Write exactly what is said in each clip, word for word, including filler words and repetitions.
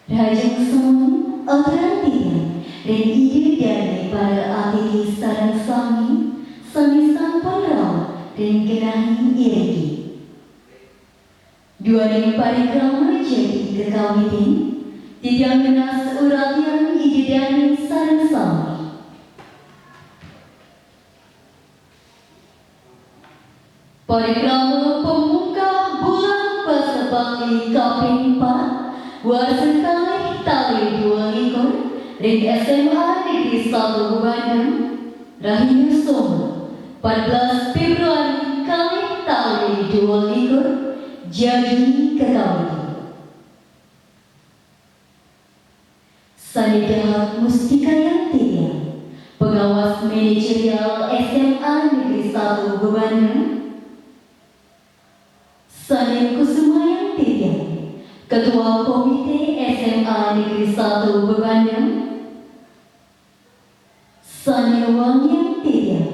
Rahajeng sami, aturang titiang ring Ida dané para atiti sareng sami, sané sampun rauh ring genahing iriki. Duaning parikrama jagi kakawitin, titiang nunas uratian Ida dané sareng sami. Parikrama pamungkah bulan basa Bali kaping pat, warsa kalih tali dua likur, ring S M A Negeri Satu Bebandem, rahina Soma, empat belas Februari kalih tali dua likur, jagi kakawitin. Sané dahat mustikayang titiang, Pengawas Manajerial S M A Negeri Satu Bebandem. Sané kusumayang titiang, Ketua Komite S M A Negeri Satu Bebandem. Sané wangiang titiang,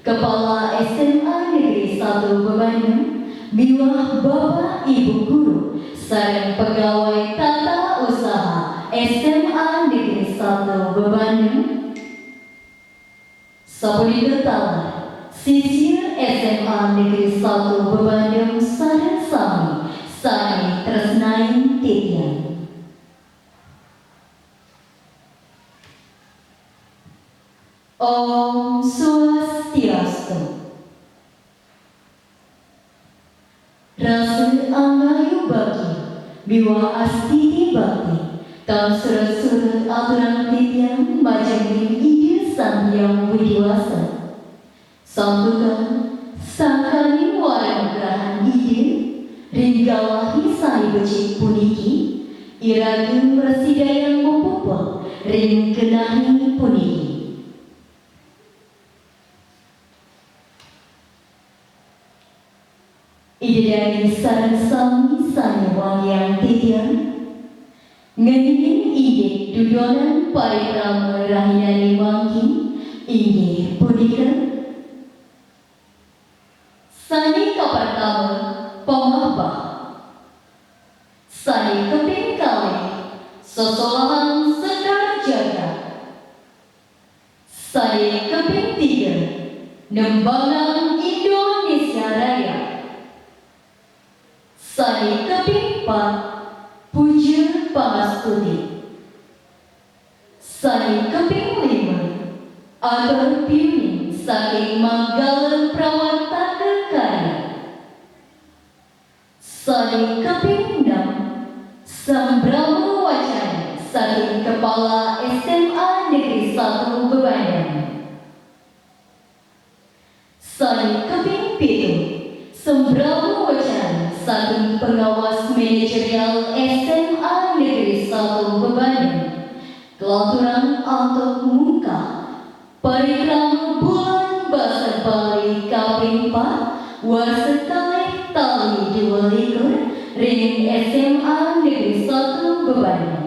Kepala S M A Negeri Satu Bebandem, miwah Bapak Ibu Guru, sareng pegawai tata usaha S M A Negeri Satu Bebandem. Sapunika taler, sisia S M A Negeri Satu Bebandem sareng sami sané tresnain titiang. Om Swastiastu. Rasa angayu bakya miwah astiti bakti tan surut-surut aturang titiang majeng ring Ida Sang Hyang Widhi Wasa. Santukan sangkaning waranugrahan Ida ring galahé sané becik puniki, iraga mrasidayang mapupul ring genahé puniki. Ida dané sareng sami sané wangiang titiang, ngeninin indik dudonan parikrama rahinané mangkin, inggih punika: Sané kapertama, pamahbah. Sané kaping kalih, sesolahan sekar jagat. Sané kaping tiga, nembangang Indonesia Raya. Sané kaping pat, puja pangastuti. Sané kaping lima, atur piuning saking Manggala Prawartaka Karya. Sané kaping nem, sambrama wacana saking Kepala S M A Negeri Satu Bebandem. Sané kaping pitu, sambrama wacana saking Pengawas Manajerial S M A Negeri Satu Bebandem. Kalanturang antuk mungkah parikrama bulan basa Bali kaping pat, warsa kalih tali dua likur, ring S M A Negeri Satu Bebandem.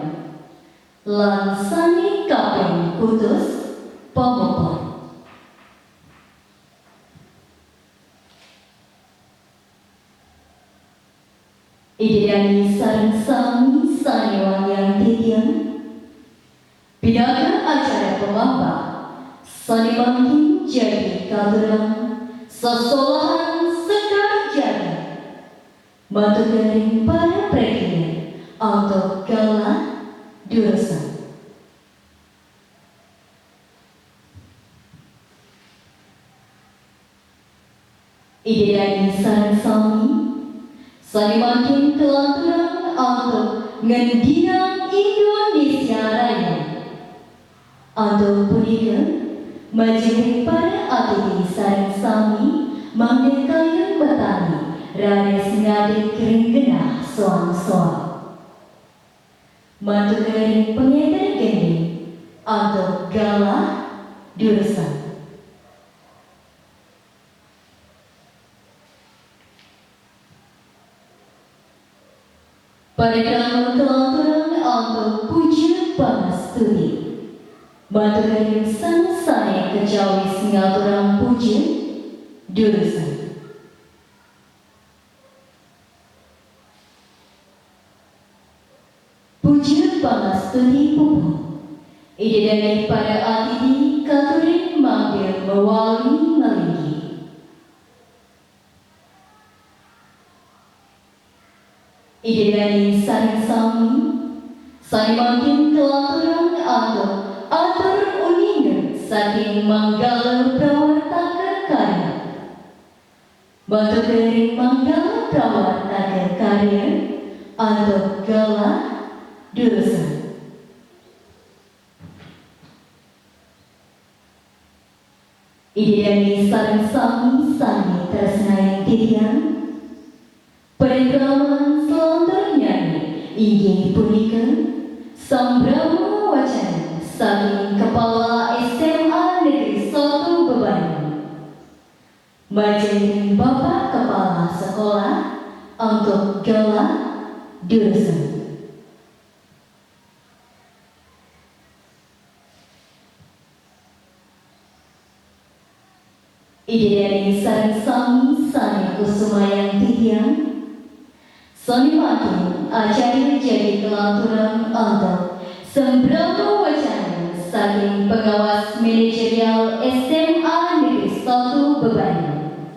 Lan sané kaping kutus, pamupul. Ida dané sareng sami sané wangiang titiang, pinaka acara pamahbah sané mangkin jagi katurang sesolahan sekar jagat. Matur ring para pretiwi antuk galah durusang. Ida dané sareng sami, sané mangkin kalanturang antuk ngendingang Indonesia Raya. Antuk punika, majeng ring para atiti sareng sami, mangda kayun betami, raris ngadeg ring genah soang-soang. Matur ring pangenter gending, antuk galah durusang. Parikrama kalanturang antuk puja pangastuti. Matur ring sang sané kacawis ngaturang puja durusang. Puja pangastuni puput. Ida dané para atidi katurin mangda mawali malinggih. Ida dané sareng sami, sané mangkin kalanturang antuk atur uninga saking Manggala Prawartaka Karya. Bantuk ring Manggala Prawartaka Karya antuk galah durusang. Ida dané sareng sami sané tresnain titiang. Parikraman salanturnyané inggih punika sambrama wacana saking Kepala S M A Negeri Satu Bebandem. Majeng ring Bapak Kepala Sekolah antuk galah durusang. Ida dané sareng sami sané kusumayang titiang. Sané mangkin acara jagi kalanturang antuk sambrama wacana saking Pengawas Manajerial S M A Negeri Satu Bebandem.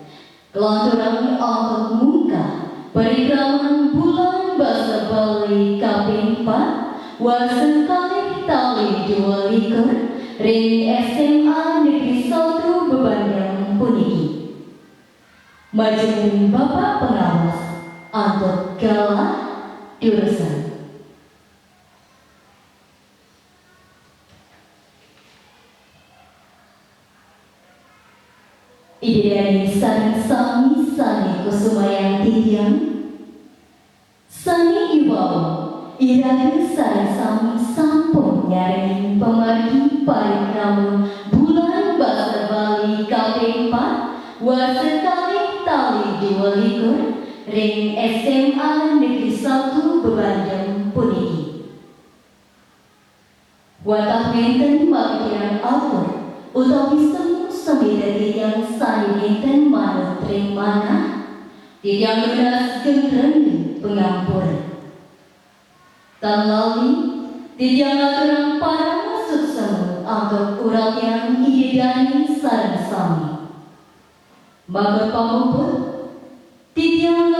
Kalanturang antuk mungkah parikraman Bulan Basa Bali kaping pat, warsa kalih tali dua likur, ring S M A Negeri Satu Bebandem puniki. Majeng Bapak Pengawas antuk galah durusang. Ida dané sareng sami sané kusumayang titiang. Sané iwau, iraga sareng sami sampun nyarengin pamargi parikrama Bulan Basa Bali kaping pat, warsa kalih tali dua likur, ring S M A Negeri Satu Bebandem puniki. Wantah wénten makirang atur utawi semu semita titiang sané nénten manut ring manah, titiang nunas geng rena pangampura. Tan lali, titiang ngaturang parama suksma antuk uratian Ida dané sareng sami. Maka pamuput, titiang